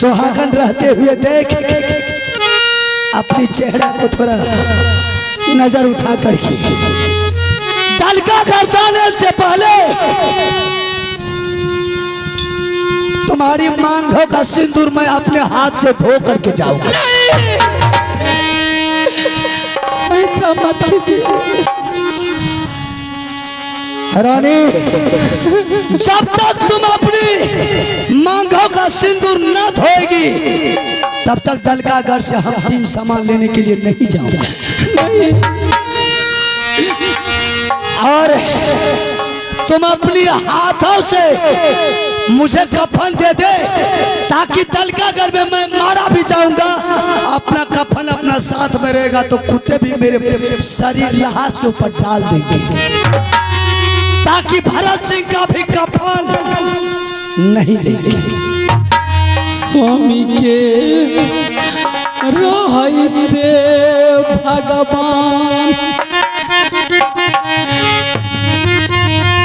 सुहागन रहते हुए देख अपनी चेहरा को थोड़ा नजर उठा करके दलका घर जाने से पहले तुम्हारी मांगों का सिंदूर मैं अपने हाथ से धो करके जाऊंगा। ऐसा मत कीजिए रानी, जब तक तुम अपनी मांगों का सिंदूर न धोएगी तब तक दलका घर से हम तीन सामान लेने के लिए नहीं जाऊंगा। और तुम अपनी हाथों से मुझे कफन दे दे ताकि दलका घर में मैं मारा भी जाऊंगा, अपना कफन अपना साथ में रहेगा तो कुत्ते भी मेरे शरीर लहास के ऊपर डाल देंगे, ताकि भरत सिंह का भी कफन नहीं लेंगे। स्वामी के रहते भगवान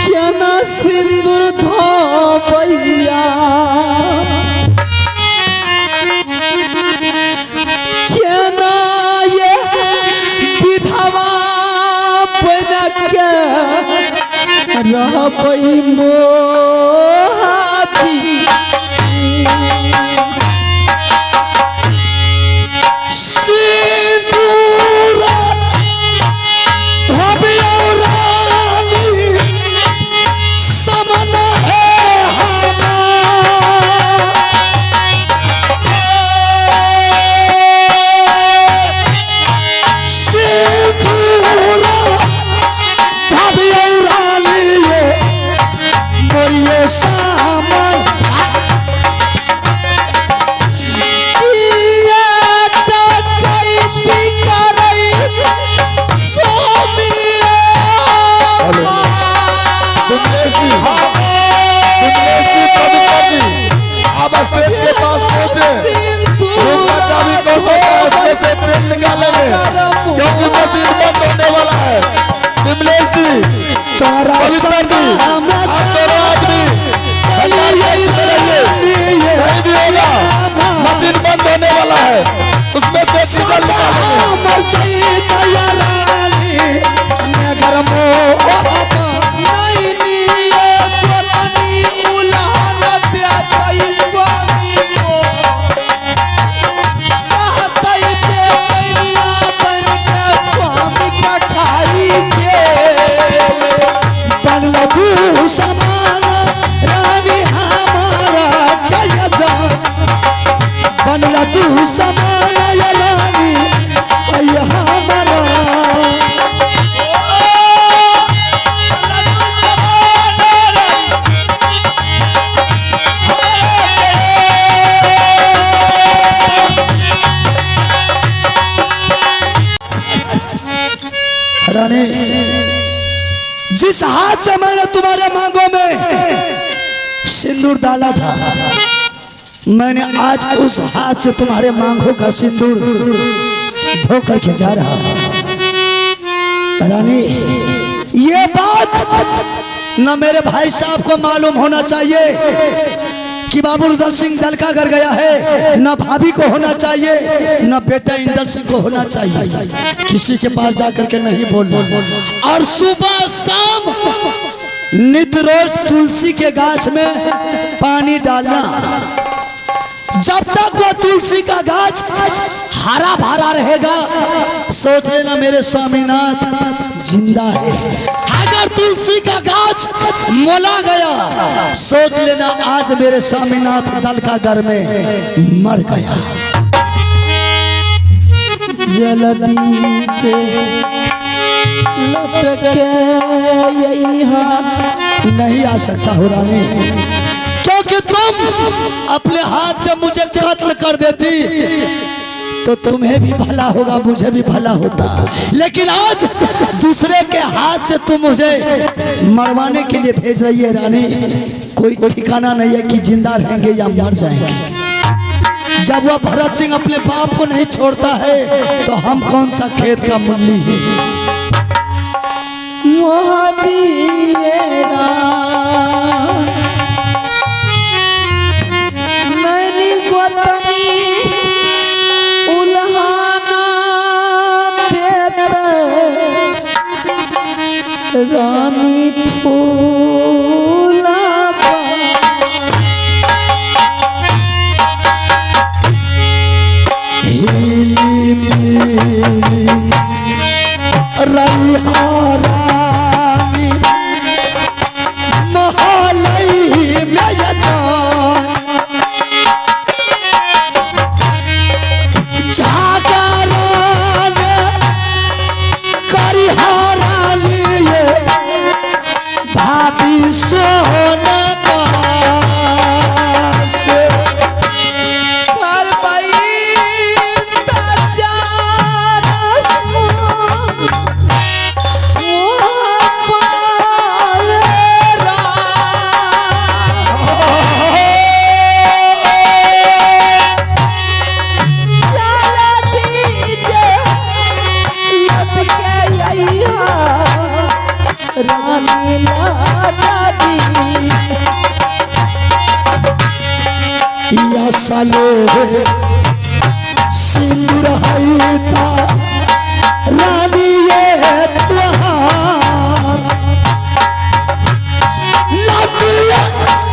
केना सिंदूर धोबैया, केना ये विधवा बन के रहबै मोहाबी। सिंदूर धोबियो रानी समन है हमार, सिंदूर धोबियो रानी मोरिये सामन। आप स्टेज के पास पहुंचे, निकालेंगे क्योंकि मशीन बंद होने वाला है। विमलेश जी, आदमी कहीं भी होगा मशीन बंद होने वाला है, उसमें से डीजल निकालेंगे। समान रानी हमारा गया जा, बनला तू समान रानी हमारा। रानी, जिस हाथ से मैंने तुम्हारे मांगों में सिंदूर डाला था, मैंने आज उस हाथ से तुम्हारे मांगों का सिंदूर धो करके जा रहा हूं। रानी, ये बात न मेरे भाई साहब को मालूम होना चाहिए कि बाबू रुदल सिंह दलका घर गया है, न भाभी को होना चाहिए, न बेटा इंदर सिंह को होना चाहिए। किसी के पास जाकर के नहीं बोलना। और सुबह शाम नित रोज तुलसी के गाछ में पानी डालना। जब तक वो तुलसी का गाछ हरा भरा रहेगा, सोच लेना मेरे स्वामीनाथ जिंदा है। अगर तुलसी का गाछ मोला गया, सोच लेना आज मेरे स्वामीनाथ दल का घर में मर गया। जल्दी से लौट के नहीं आ सकता हो रानी, क्योंकि तुम अपने हाथ से मुझे कत्ल कर देती तो तुम्हें भी भला होगा, मुझे भी भला होता। लेकिन आज दूसरे के हाथ से तुम मुझे मरवाने के लिए भेज रही है रानी। कोई ठिकाना नहीं है कि जिंदा रहेंगे या मर जाएंगे। जब वह भरत सिंह अपने बाप को नहीं छोड़ता है तो हम कौन सा खेत का मुल्ली है। मैंने मसाले सिंदूर है ता रानी ये तुहार लटिया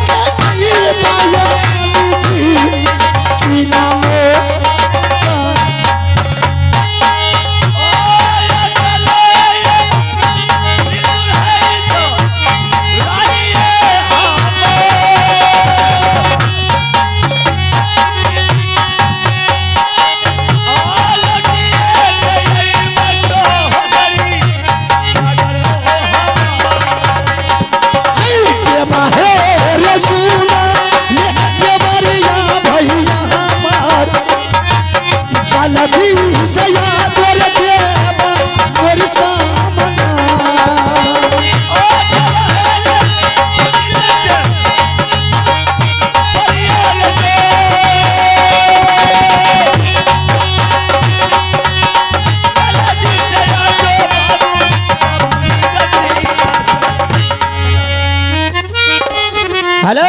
के आई माया रानी जी किला में हेलो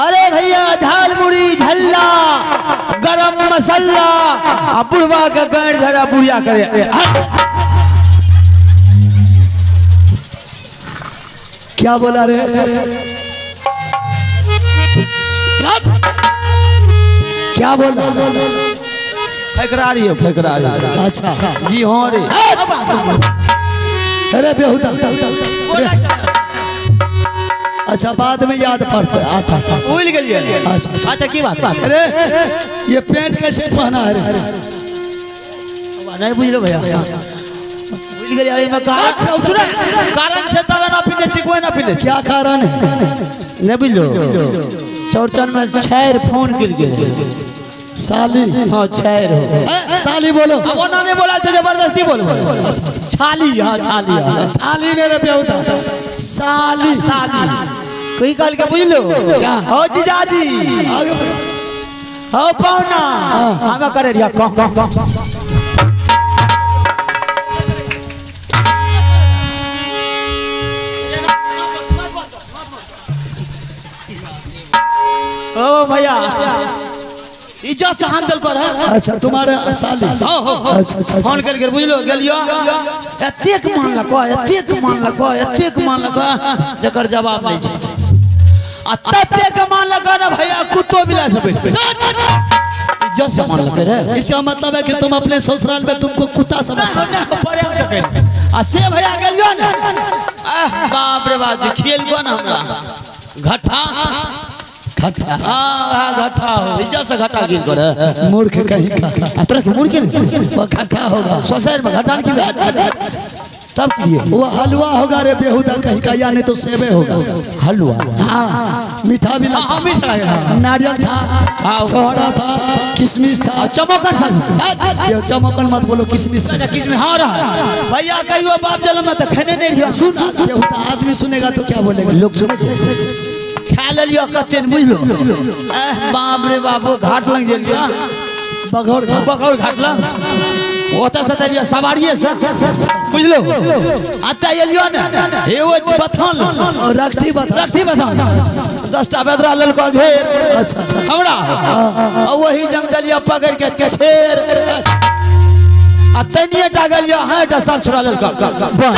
अरे भैया झालमुड़ी झल्ला गरम मसाला आ बुढ़वा के गैर धरा बुढ़िया करे हट। क्या बोला रे क्या बोला फेकरा रही हो फेकरा रही हो। अच्छा जी हाँ रे अरे बेहुदा अच्छा बाद में याद पड़ता आता था भूल गेलिए अच्छा अच्छा। अच्छा की बात बात अरे ये पैंट कैसे पहना है रे नहीं बुझलो भैया भूल गेलिए एहिमे कारण सुने कारण छै तब ना पीने छी कोई ना पीने छी क्या कारण है नहीं बुझलो चौरचन में छैर फोन कल गेल साली हाँ छैर हो ए, साली बोलो अब ओना नहीं बोला छै जबरदस्ती बोलबै अच्छा अच्छा। छाली हाँ छाली हाँ साली ने रे बेहुदा साली साली कोई कहल के बुझलो क्या? हो जीजाजी आगे बढ़ो। हो पौना हमें करे रिया कह कह कह ओ भैया इज्जत से हाथ दल कर है अच्छा तुम्हारे साली हो हो हो अच्छा अच्छा फोन कल के बुझलो गेलियो एतेक मानलको एतेक मानलको एतेक मानलको जकर जवाब नहीं छै आ ततेक मानलको ने भैया कुत्तो बिला से बैठ इज्जत से मानलकै रे इसका मतलब है कि तुम अपने ससुराल में तुमको कुत्ता समझ नहीं हो प्रेम से कहले आ से भैया गेलियो ने आह बाप रे बाप जे खेल को ने हमरा घट्ठा खट्टा हाँ हाँ घट्ठा हो इज्जत से घट्टा गिर कर मूर्ख कहीं का आ तोरा के मुड़ के ने वो खट्टा होगा ससुर में घट्टा की तब की लिए वो हलवा होगा रे बेहुदा कहीं का या नहीं तो सेवे होगा हलवा हाँ मीठा भी हाँ लगता हाँ मीठा लगे नारियल था हाँ। छोहरा था किशमिश था चमकन सा ये चमकन मत बोलो किशमिश अच्छा किसमें हाँ रहा भैया कहियो बाप जन्म में तो खेने नहीं रहियो सुन बेहुदा आदमी सुनेगा तो क्या बोलेगा लोग सुनै छै खा लेलियो कते ने बुझलो एह बाप रे बाप ओ घाट लग गेलियो बघौर घाट। बकौर घाट लग ओतऽ से देलियो सवारिये से बुझलो अतऽ एलियो ने हे ओ बथान लग और रखती बता रखी बथान 10टा बेदरा लेलको घेर अच्छा अच्छा हमरा आ वही जंग देलियो पकड़ के कछेर आ तनिए टा गेलियो हाँ टा सब छोड़ा लेलको बन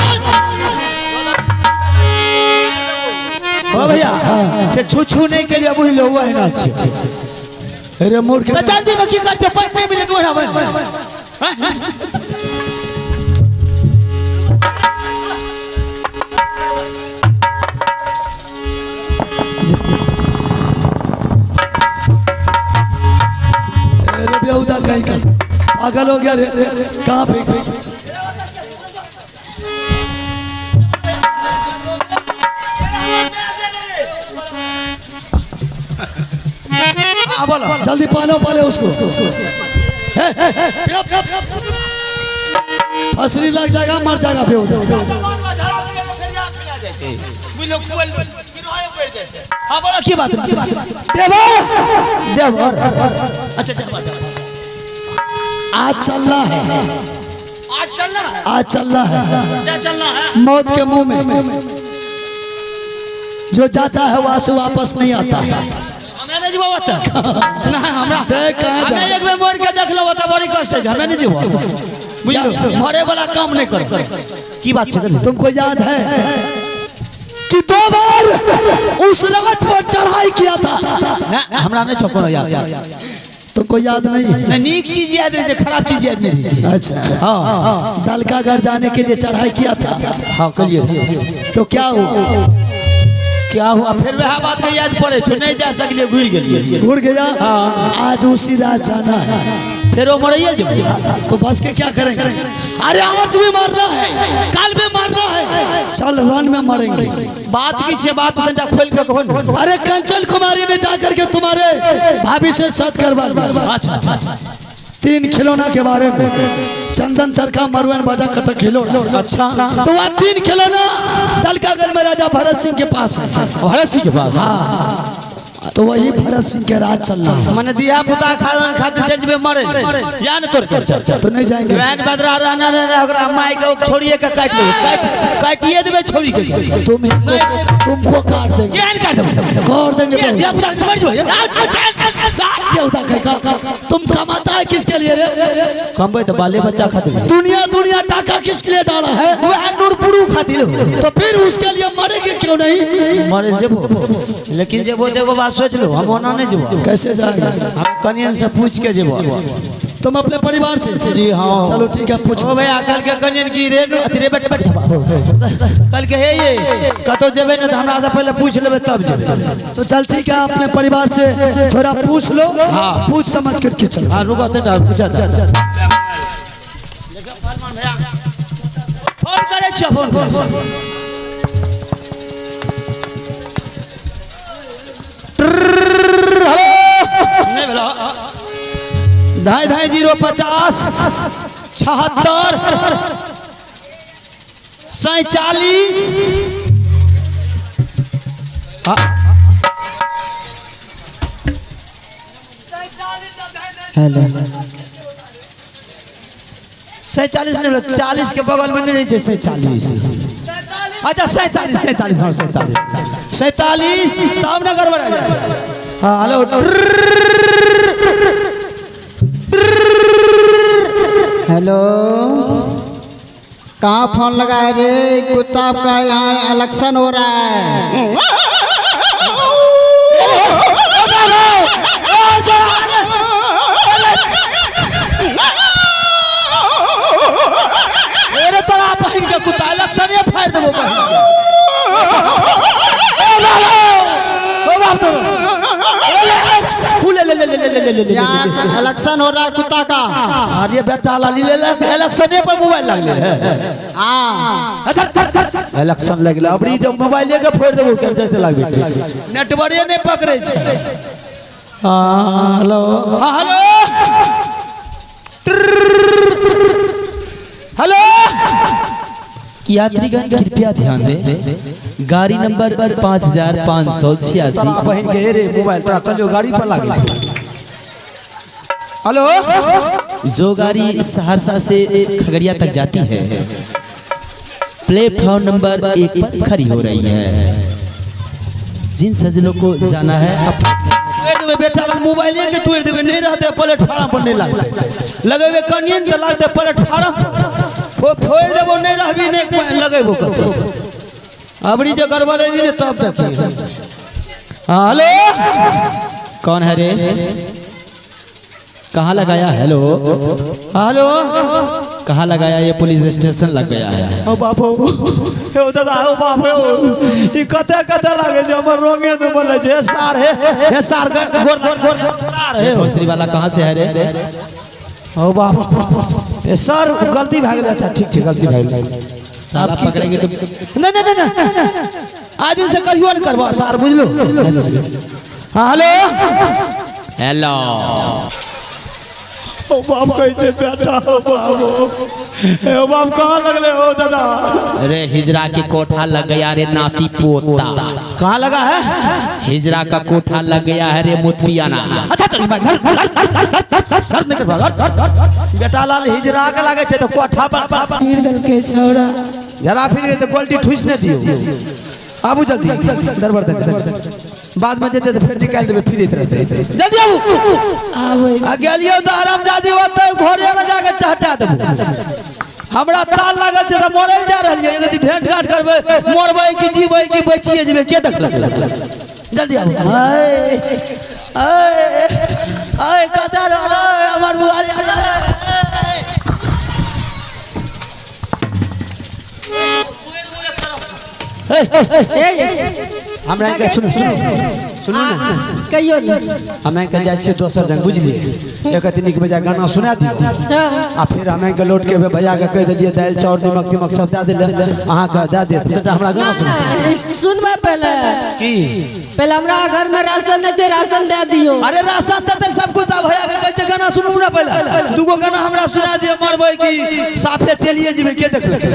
ओ भैया से छू छू नहीं के लिए बुझलो वही ना छै अरे मूर्ख तो जल्दी में की करते पानि नहीं मिले तो वही बन अरे बेहुदा कहीं का पागल हो गया रे कहाँ फेंक हाँ बोलो जल्दी पहनो पहले उसको हे, हे, हे, पियो, पियो, पियो। फसली लग जाएगा मर जाएगा बेहुदा हाँ बोलो की बात देवा देवर अच्छा देवर देवर। आज चलना है आज चलना है आज चलना है क्या चलना है मौत के मुंह में जो जाता है वहां से वापस नहीं आता हमें हमे नहीं जेबो ओतऽ ना हमरा हमे एक बेर मर के देखलौ ओतऽ बड़ी कष्ट है हमे नहीं जेबो बुझलो मरे वाला काम नहीं करो की बात छै। तुमको याद है कि 2 बार उस रात पर चढ़ाई किया था ना हमरा नहीं छो कोनो याद। तुमको याद नहीं है? नीक चीज याद रहे खराब चीज याद नहीं रहे। अच्छा हाँ दलका घर जाने के लिए चढ़ाई किया था। हाँ कहिए तो क्या हुआ? क्या हुआ फिर वह बात के याद पड़े छो नहीं जा सकलिए घुर गेलिए घुर गया। आज उसी रात जाना है फिर वो मरैया जब तो बस के क्या करेंगे? अरे आज भी मरना है कल भी मरना है चल रन में मरेंगे। बात की छे बात तंटा खोल के कहो। अरे कंचन कुमारी ने जाकर के तुम्हारे भाभी से सत करवा दिया। अच्छा 3 खिलौना के बारे में चंदन चरखा मरुन बाजा कटक खिलौना। अच्छा तो वह 3 खिलौना दलकागढ़ में राजा भरत सिंह के पास है। भरत सिंह के पास हाँ तो वही भरत सिंह के राज चल रहा है। मने दिया पुता खान खातिर चल जेबे मरे जान तोर के चल तो नहीं जाएंगे। वैन बदरा रहना रे ओकरा माई के छोड़िए के काट ले काटिए देबे छोड़ी के तुम तुमको काट देंगे। केन काट देबे? काट देंगे दिया पुता मर जेबे। तुम कमाता है किसके लिए रे? कमबे तो बाले बच्चा खातिर। दुनिया दुनिया टाका किसके लिए डाला है? वह नूरपुरू खातिर। तो फिर उसके लिए मरेंगे क्यों नहीं? मरे जेबो लेकिन जेबो देखो बात सोच लो हम ओना नहीं जेबो। कैसे जाएंगे? हम कनियन से पूछ के जेबो। तुम अपने परिवार से? जी हाँ। चलो ठीक है पूछो। भैया कल के कनियन की रे रे बैठ बैठ कल के हे ये कतो जेबे न त हमरा से पहले पूछ लेबे तब जेबे। तो चल ठीक है अपने परिवार से थोड़ा पूछ लो। हाँ। पूछ समझ करके चलो। हाँ रुको तो पूछा था भैया फोन करे छी फोन नहीं भेलो 2.5 0 50 76 47 हेलो 47 नहीं 40 के बगल में नहीं रहे 47। अच्छा 47 47 हाँ 47 47 तब ना गड़बड़ा जाए। हाँ हेलो हेलो कहाँ फोन लगाए रे? कुत्ता का यहाँ इलेक्शन हो रहा है। अरे तोरा बहन के कुत्ता इलेक्शन ये फाड़ देबो बहन के। इलेक्शन हो रहा है कुत्ता का। अरे बेटा लाली ले इलेक्शन पर मोबाइल लगले है। हाँ इलेक्शन लगले अबरी जब मोबाइल के फोड़ देबो कर देते लागबे नेटवर्क नहीं पकड़े छै। हां हेलो हां हेलो हेलो यात्रीगण कृपया ध्यान दें। गाड़ी नंबर 5586 बहन के रे मोबाइल तोरा कहलियो गाड़ी पर लागल। हेलो जो गाड़ी सहरसा से खगड़िया तक जाती है प्लेटफॉर्म नंबर 1 पर खड़ी हो रही है। जिन सज्जनों को जाना है तोड़ देबे बेटा मोबाइल के तोड़ देबे नहीं रहते प्लेटफार्म पर नहीं लागते लगेबे कनियन त लागते प्लेटफार्म फोड़ देबो नहीं रहबी नहीं लगेबो कतो अबरी जे गड़बड़ ने तब देखिए। हेलो कौन है रे? कहाँ लगाया? हेलो हेलो कहाँ लगाया? ये पुलिस स्टेशन लग गया है। ओ बाप हो दादा ओ बाप हो ई कते कते लागे जे हमर रंगे न बोले जे सार हे सार गोर गोर सार हे भोसरी वाला कहाँ से है रे? ओ बाप ए सर गलती भए गेल। अच्छा ठीक छै गलती भए गेल। साला पकड़ेंगे तो नहीं नहीं नहीं आज से कहियो न करबो सार बुझलो। हां हेलो हेलो ओ बाप कहै छै बेटा ओ बाप ओ बाप कहाँ लगले हो दादा? अरे हिजरा के कोठा लग गया रे नाती पोता। कहाँ लगा है? हिजरा का कोठा लग गया है रे मुतपियाना। अच्छा चल घर घर निकल बेटा लाल हिजरा के लागे छै तो कोठा पर तीर दल के छौड़ा जरा फिर तो क्वालिटी ठुस ने दियो। आबू जल्दी दरबार दे बाद में जेतै तऽ फेर निकालि देबै फिरैत रहतै। जल्दी आबू। आबै। आ गेलियौ तऽ आरामजादी ओतै घरे में जाके चहटा देबो। हमरा ताल लागल छै तऽ मरल जा रहलियै, एक दिन भेंट घाट करबै, मरबै कि जीबै कि बचिए जेबै के देखलक। जल्दी आबू। आय आय आय कतऽ रह हमर बुआरी। हमरा के सुनू सुनू सुनू ने, कहियो ने। हम के जाइ छियै दोसर जगह बुझलियै, एक अति नीक बजा गाना सुना दियौ आ फिर हम के लौट के भैया के कहि देलियै दालि चाउर निमक तिमक सब दए देले, अहाँके दए देत तऽ हमरा गाना सुना। सुनबै पहिले की? पहिले हमरा घर में राशन नहि छै, राशन दए दियौ। अरे राशन देतै सब कुछ, तऽ भैया के कहै छै गाना सुनू ने पहिले, दूगो गाना हमरा सुना दियौ, मरबै कि साफे चलिए जेबै के देखलकै।